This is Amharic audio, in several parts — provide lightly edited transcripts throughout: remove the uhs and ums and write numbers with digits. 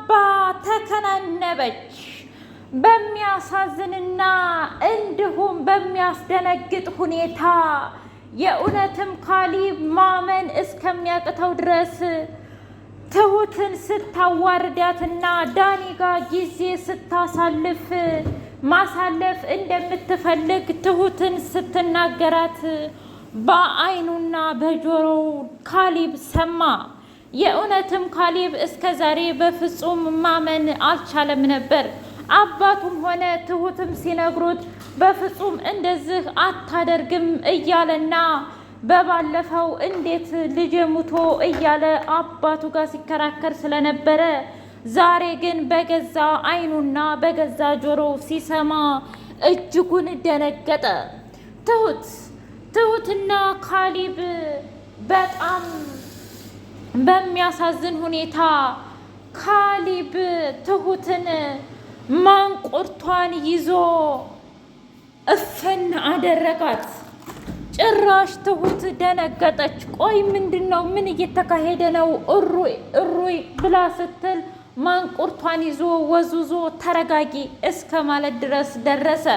እምባ ተከናነበች። በሚያሳዝንና እንዲሁም በሚያስደነግጥ ሁኔታ የእውነትም ካሊብ ማመን እስከሚያቅተው ድረስ ትሁትን ስታዋርዳትና ዳኒ ጋር ጊዜ ስታሳልፍ ማሳለፍ እንደምትፈልግ ትሁትን ስትናገራት በአይኑና በጆሮው ካሊብ ሰማ። የእውነትም ካሊብ እስከ ዛሬ በፍጹም ማመን አልቻለም ነበር። አባቱም ሆነ ትሁትም ሲነግሩት በፍጹም እንደዚህ አታደርግም እያለና በባለፈው እንዴት ልጄ ሙቶ እያለ አባቱ ጋር ሲከራከር ስለነበረ ዛሬ ግን በገዛ አይኑና በገዛ ጆሮው ሲሰማ እጅጉን ደነገጠ። ትሁት ትሁትና ካሊብ በጣም በሚያሳዝን ሁኔታ ካሊብ ትሁትን ማንቁርቷን ይዞ እፍን አደረጋት። ጭራሽ ትሁት ደነገጠች። ቆይ ምንድን ነው? ምን እየተካሄደ ነው? እሩይ እሩይ ብላ ስትል ማንቁርቷን ይዞ ወዙዞ ተረጋጊ እስከ ማለት ድረስ ደረሰ።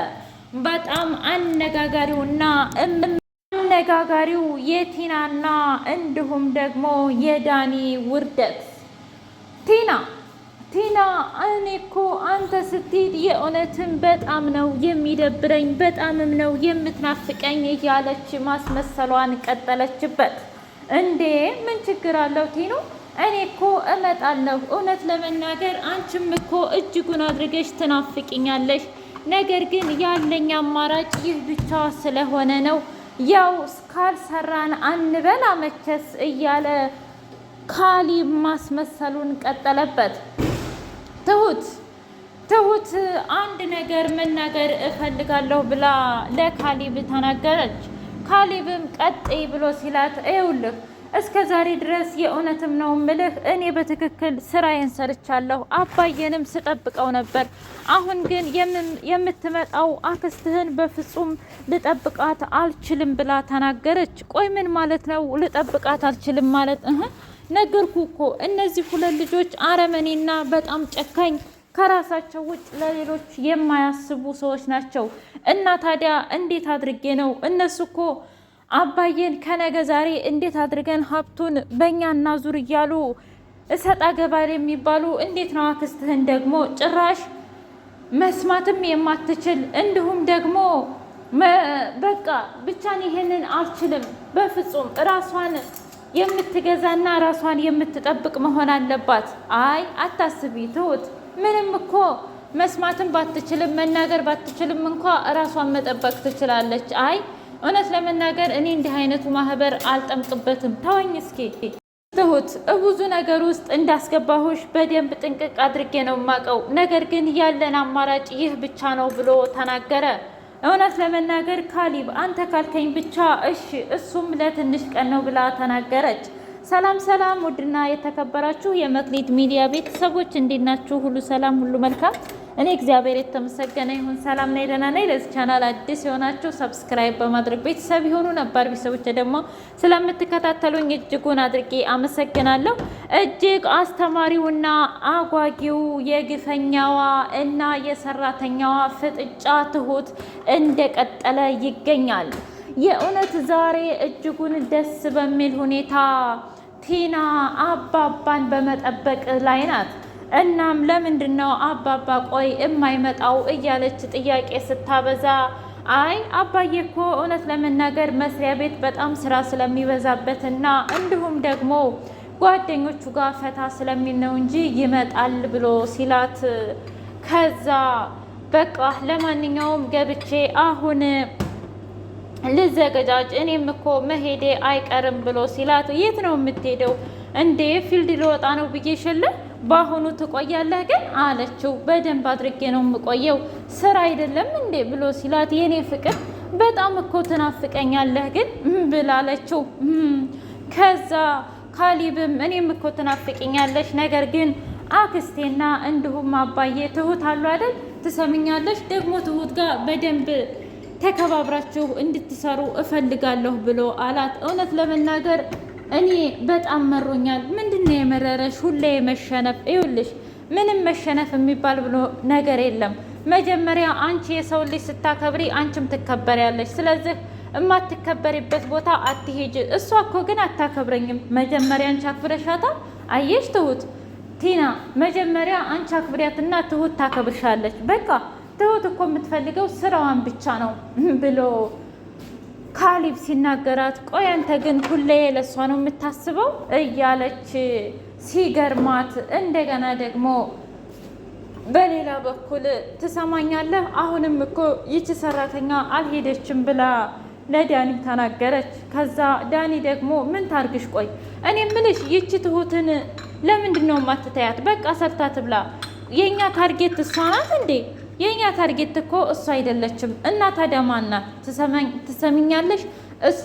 በጣም አነጋጋሪውና አነጋጋሪው የቲናና እንዲሁም ደግሞ የዳኒ ውርደት። ቲና ቲና እኔ እኮ አንተ ስትሄድ የእውነትም በጣም ነው የሚደብረኝ፣ በጣምም ነው የምትናፍቀኝ እያለች ማስመሰሏን ቀጠለችበት። እንዴ ምን ችግር አለው ቲኑ? እኔ እኮ እመጣለሁ። እውነት ለመናገር አንቺም እኮ እጅጉን አድርገሽ ትናፍቅኛለሽ። ነገር ግን ያለኝ አማራጭ ይህ ብቻ ስለሆነ ነው ያው ካልሰራን አንበላ መቸስ እያለ ካሊብ ማስመሰሉን ቀጠለበት። ትሁት ትሁት አንድ ነገር መናገር እፈልጋለሁ ብላ ለካሊብ ተናገረች። ካሊብም ቀጥይ ብሎ ሲላት ይኸውልህ እስከ ዛሬ ድረስ የእውነትም ነው ምልህ እኔ በትክክል ስራዬን ሰርቻለሁ፣ አባዬንም ስጠብቀው ነበር። አሁን ግን የምትመጣው አክስትህን በፍጹም ልጠብቃት አልችልም ብላ ተናገረች። ቆይ ምን ማለት ነው ልጠብቃት አልችልም ማለት? እህ ነገርኩ እኮ እነዚህ ሁለት ልጆች አረመኔና በጣም ጨካኝ ከራሳቸው ውጭ ለሌሎች የማያስቡ ሰዎች ናቸው። እና ታዲያ እንዴት አድርጌ ነው እነሱ እኮ አባዬን ከነገ ዛሬ እንዴት አድርገን ሀብቱን በእኛ እናዙር እያሉ እሰጥ አገባል የሚባሉ እንዴት ነው አክስትህን ደግሞ ጭራሽ መስማትም የማትችል እንዲሁም ደግሞ በቃ ብቻን ይሄንን አልችልም በፍጹም ራሷን የምትገዛና ራሷን የምትጠብቅ መሆን አለባት። አይ አታስቢ ትሁት፣ ምንም እኮ መስማትም ባትችልም መናገር ባትችልም እንኳ ራሷን መጠበቅ ትችላለች። አይ እውነት ለመናገር እኔ እንዲህ አይነቱ ማህበር አልጠምቅበትም። ተወኝ እስኪ ትሁት፣ ብዙ ነገር ውስጥ እንዳስገባሁሽ በደንብ ጥንቅቅ አድርጌ ነው የማውቀው። ነገር ግን ያለን አማራጭ ይህ ብቻ ነው ብሎ ተናገረ። እውነት ለመናገር ካሊብ አንተ ካልከኝ ብቻ እሺ፣ እሱም ለትንሽ ቀን ነው ብላ ተናገረች። ሰላም ሰላም፣ ውድና የተከበራችሁ የመክሊት ሚዲያ ቤተሰቦች እንዴት ናችሁ? ሁሉ ሰላም፣ ሁሉ መልካም። እኔ እግዚአብሔር የተመሰገነ ይሁን ሰላም ነኝ፣ ደህና ነኝ። ለዚህ ቻናል አዲስ የሆናችሁ subscribe በማድረግ ቤተሰብ የሆኑ ነባር ቤተሰቦች ደግሞ ስለምትከታተሉኝ እጅጉን አድርጌ አመሰግናለሁ። እጅግ አስተማሪውና አጓጊው የግፈኛዋ እና የሰራተኛዋ ፍጥጫ ትሁት እንደቀጠለ ይገኛል። የእውነት ዛሬ እጅጉን ደስ በሚል ሁኔታ ቲና አባባን በመጠበቅ ላይ ናት። እናም ለምንድን ነው አባባ ቆይ የማይመጣው እያለች ጥያቄ ስታበዛ አይ አባዬ እኮ እውነት ለመናገር መስሪያ ቤት በጣም ስራ ስለሚበዛበት እና እንዲሁም ደግሞ ጓደኞቹ ጋር ፈታ ስለሚል ነው እንጂ ይመጣል ብሎ ሲላት፣ ከዛ በቃ ለማንኛውም ገብቼ አሁን ልዘገጃጅ እኔም እኮ መሄዴ አይቀርም ብሎ ሲላት፣ የት ነው የምትሄደው እንዴ? field ልወጣ ነው ብዬ ሸለ በአሁኑ ትቆያለህ ግን አለችው። በደንብ አድርጌ ነው የምቆየው ስራ አይደለም እንዴ ብሎ ሲላት፣ የኔ ፍቅር በጣም እኮ ትናፍቀኛለህ ግን ብላለችው። ከዛ ካሊብም እኔም እኮ ትናፍቅኛለሽ፣ ነገር ግን አክስቴና እንዲሁም አባዬ ትሁት አሉ አይደል? ትሰምኛለሽ ደግሞ ትሁት ጋር በደንብ ተከባብራችሁ እንድትሰሩ እፈልጋለሁ ብሎ አላት። እውነት ለመናገር እኔ በጣም መሮኛል። ምንድን ነው የመረረሽ? ሁሌ የመሸነፍ ይኸውልሽ፣ ምንም መሸነፍ የሚባል ብሎ ነገር የለም። መጀመሪያ አንቺ የሰው ልጅ ስታከብሪ አንቺም ትከበሪያለሽ። ስለዚህ እማትከበሪበት ቦታ አትሄጅ። እሷ እኮ ግን አታከብረኝም። መጀመሪያ አንቺ አክብረሻታል። አየሽ ትሁት ቲና፣ መጀመሪያ አንቺ አክብሪያትና ትሁት ታከብርሻለች። በቃ ትሁት እኮ የምትፈልገው ስራዋን ብቻ ነው ብሎ ካሊብ ሲናገራት፣ ቆይ አንተ ግን ሁሌ ለእሷ ነው የምታስበው እያለች ሲገርማት፣ እንደገና ደግሞ በሌላ በኩል ትሰማኛለህ፣ አሁንም እኮ ይቺ ሰራተኛ አልሄደችም ብላ ለዳኒ ተናገረች። ከዛ ዳኒ ደግሞ ምን ታርግሽ? ቆይ እኔ ምልሽ ይቺ ትሁትን ለምንድን ነው የማትተያት? በቃ ሰርታ ትብላ። የእኛ target እሷ ናት እንዴ? የእኛ target እኮ እሷ አይደለችም። እና ታዲያ ማን ናት? ትሰሚኛለሽ?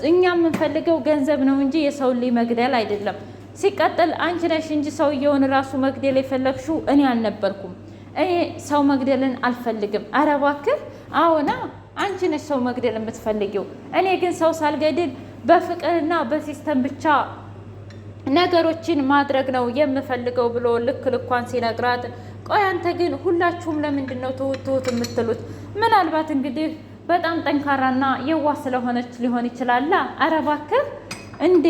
እኛ የምንፈልገው ገንዘብ ነው እንጂ የሰው ልጅ መግደል አይደለም። ሲቀጥል አንቺ ነሽ እንጂ ሰውየውን ራሱ መግደል የፈለግሽው እኔ አልነበርኩም። እኔ ሰው መግደልን አልፈልግም። ኧረ እባክህ አዎና፣ አንቺ ነሽ ሰው መግደል የምትፈልጊው። እኔ ግን ሰው ሳልገድል በፍቅርና በ system ብቻ ነገሮችን ማድረግ ነው የምፈልገው ብሎ ልክ ልኳን ሲነግራት፣ ቆይ አንተ ግን ሁላችሁም ለምንድን ነው ትሁት ትሁት የምትሉት? ምናልባት እንግዲህ በጣም ጠንካራና የዋህ ስለሆነች ሊሆን ይችላላ። ኧረ እባክህ እንዴ!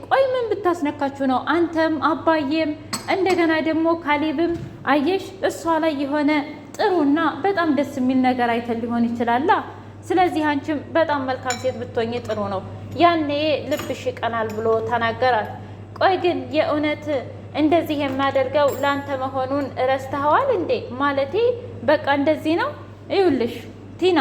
ቆይ ምን ብታስነካችሁ ነው? አንተም አባዬም እንደገና ደግሞ ካሌብም አየሽ፣ እሷ ላይ የሆነ ጥሩና በጣም ደስ የሚል ነገር አይተን ሊሆን ይችላላ። ስለዚህ አንቺም በጣም መልካም ሴት ብትሆኚ ጥሩ ነው፣ ያኔ ልብሽ ይቀናል ብሎ ተናገራት። ቆይ ግን የእውነት እንደዚህ የማደርገው ለአንተ መሆኑን ረስተኸዋል እንዴ? ማለቴ በቃ እንደዚህ ነው። ይኸውልሽ ቲና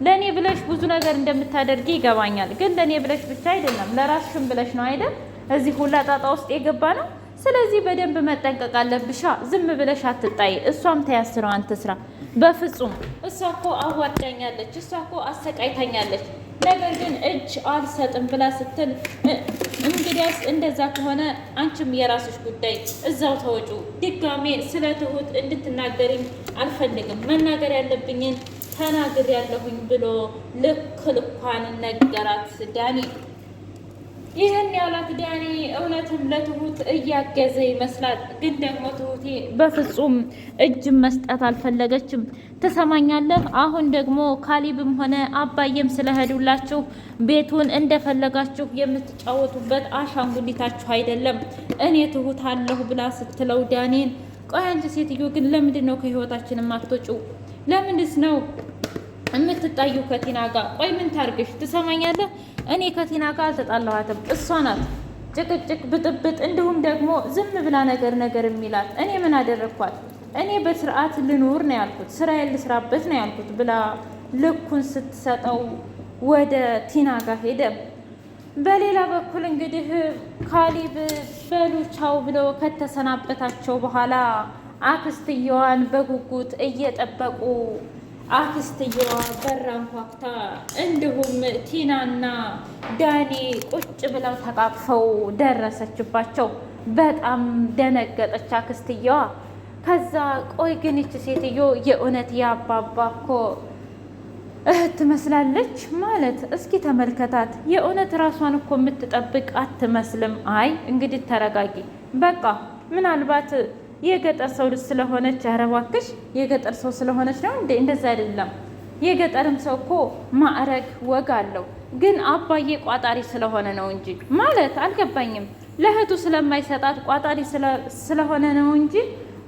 ለእኔ ብለሽ ብዙ ነገር እንደምታደርጊ ይገባኛል። ግን ለእኔ ብለሽ ብቻ አይደለም ለራስሽም ብለሽ ነው አይደል? እዚህ ሁላ ጣጣ ውስጥ የገባ ነው። ስለዚህ በደንብ መጠንቀቅ አለብሻ። ዝም ብለሽ አትጣይ። እሷም ተያስረዋን ትስራ። በፍጹም እሷ እኮ አዋርዳኛለች፣ እሷ እኮ አሰቃይታኛለች፣ ነገር ግን እጅ አልሰጥም ብላ ስትል እንግዲያስ እንደዛ ከሆነ አንቺም የራስሽ ጉዳይ እዛው ተወጩ። ድጋሜ ስለ ትሁት እንድትናገሪኝ አልፈልግም። መናገር ያለብኝን ተናግር ያለሁኝ ብሎ ልክ ልኳን ነገራት ዳኒ። ይህን ያላት ዳኒ እውነትም ለትሁት እያገዘ ይመስላል። ግን ደግሞ ትሁቴ በፍጹም እጅ መስጠት አልፈለገችም። ትሰማኛለህ? አሁን ደግሞ ካሊብም ሆነ አባዬም ስለሄዱላችሁ ቤቱን እንደፈለጋችሁ የምትጫወቱበት አሻንጉሊታችሁ አይደለም፣ እኔ ትሁት አለሁ ብላ ስትለው ዳኒን፣ ቆይ አንቺ ሴትዮ ግን ለምንድን ነው ከህይወታችን የማትወጪው? ለምንድስ ነው የምትጣዩ ከቲና ጋር? ቆይ ምን ታርግሽ? ትሰማኛለህ? እኔ ከቲና ጋር አልተጣላኋትም። እሷ ናት ጭቅጭቅ፣ ብጥብጥ፣ እንዲሁም ደግሞ ዝም ብላ ነገር ነገር የሚላት። እኔ ምን አደረግኳት? እኔ በስርዓት ልኑር ነው ያልኩት፣ ስራዬን ልስራበት ነው ያልኩት ብላ ልኩን ስትሰጠው ወደ ቲና ጋር ሄደ። በሌላ በኩል እንግዲህ ካሊብ በሉ ቻው ብሎ ከተሰናበታቸው በኋላ አክስትየዋን በጉጉት እየጠበቁ አክስትየዋ በር አንኳኩታ እንዲሁም ቲናና ዳኒ ቁጭ ብለው ተቃቅፈው ደረሰችባቸው። በጣም ደነገጠች አክስትየዋ። ከዛ ቆይ ግን ይች ሴትዮ የእውነት የአባባ እኮ እህት ትመስላለች ማለት እስኪ ተመልከታት። የእውነት ራሷን እኮ የምትጠብቅ አትመስልም። አይ እንግዲህ ተረጋጊ በቃ ምናልባት የገጠር ሰው ስለሆነች፣ ኧረ እባክሽ የገጠር ሰው ስለሆነች ነው እንዴ? እንደዛ አይደለም። የገጠርም ሰው እኮ ማዕረግ ወግ አለው። ግን አባዬ ቋጣሪ ስለሆነ ነው እንጂ ማለት አልገባኝም። ለእህቱ ስለማይሰጣት ቋጣሪ ስለሆነ ነው እንጂ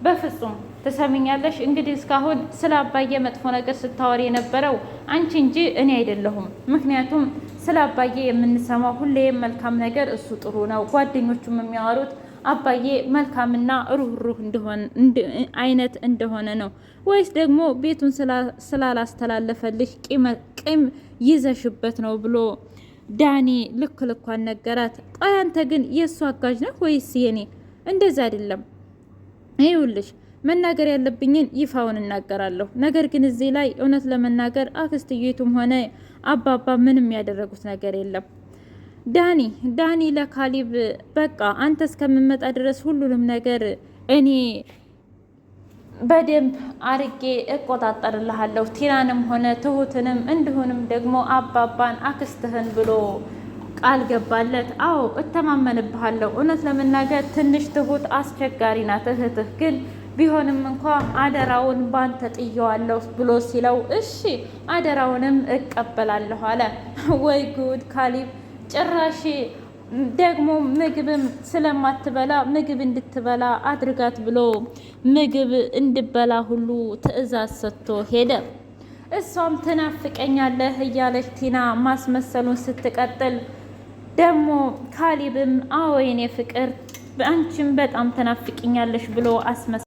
በፍጹም ትሰሚኛለሽ። እንግዲህ እስካሁን ስለ አባዬ መጥፎ ነገር ስታወሪ የነበረው አንቺ እንጂ እኔ አይደለሁም። ምክንያቱም ስለ አባዬ የምንሰማው ሁሌም መልካም ነገር፣ እሱ ጥሩ ነው፣ ጓደኞቹም የሚያወሩት አባዬ መልካምና ሩህሩህ አይነት እንደሆነ ነው ወይስ ደግሞ ቤቱን ስላላስተላለፈልሽ ቂም ይዘሽበት ነው ብሎ ዳኒ ልክ ልኳን ነገራት። ቆይ አንተ ግን የእሱ አጋዥ ነህ ወይስ የኔ? እንደዛ አይደለም። ይኸውልሽ መናገር ያለብኝን ይፋውን እናገራለሁ። ነገር ግን እዚህ ላይ እውነት ለመናገር አክስትዬቱም ሆነ አባባ ምንም ያደረጉት ነገር የለም። ዳኒ ዳኒ ለካሊብ በቃ አንተ እስከምመጣ ድረስ ሁሉንም ነገር እኔ በደንብ አርጌ እቆጣጠርልሃለሁ ቲናንም ሆነ ትሁትንም እንዲሁንም ደግሞ አባባን አክስትህን ብሎ ቃል ገባለት። አዎ እተማመንብሃለሁ። እውነት ለመናገር ትንሽ ትሁት አስቸጋሪ ናት። እህትህ ግን ቢሆንም እንኳ አደራውን ባንተ ጥየዋለሁ ብሎ ሲለው እሺ አደራውንም እቀበላለሁ አለ። ወይ ጉድ! ካሊብ ጭራሽ ደግሞ ምግብም ስለማትበላ ምግብ እንድትበላ አድርጋት ብሎ ምግብ እንድበላ ሁሉ ትዕዛዝ ሰጥቶ ሄደ። እሷም ትናፍቀኛለህ እያለች ቲና ማስመሰሉን ስትቀጥል ደግሞ ካሊብም አዎ የኔ ፍቅር አንቺም በጣም ትናፍቅኛለሽ ብሎ አስመሰ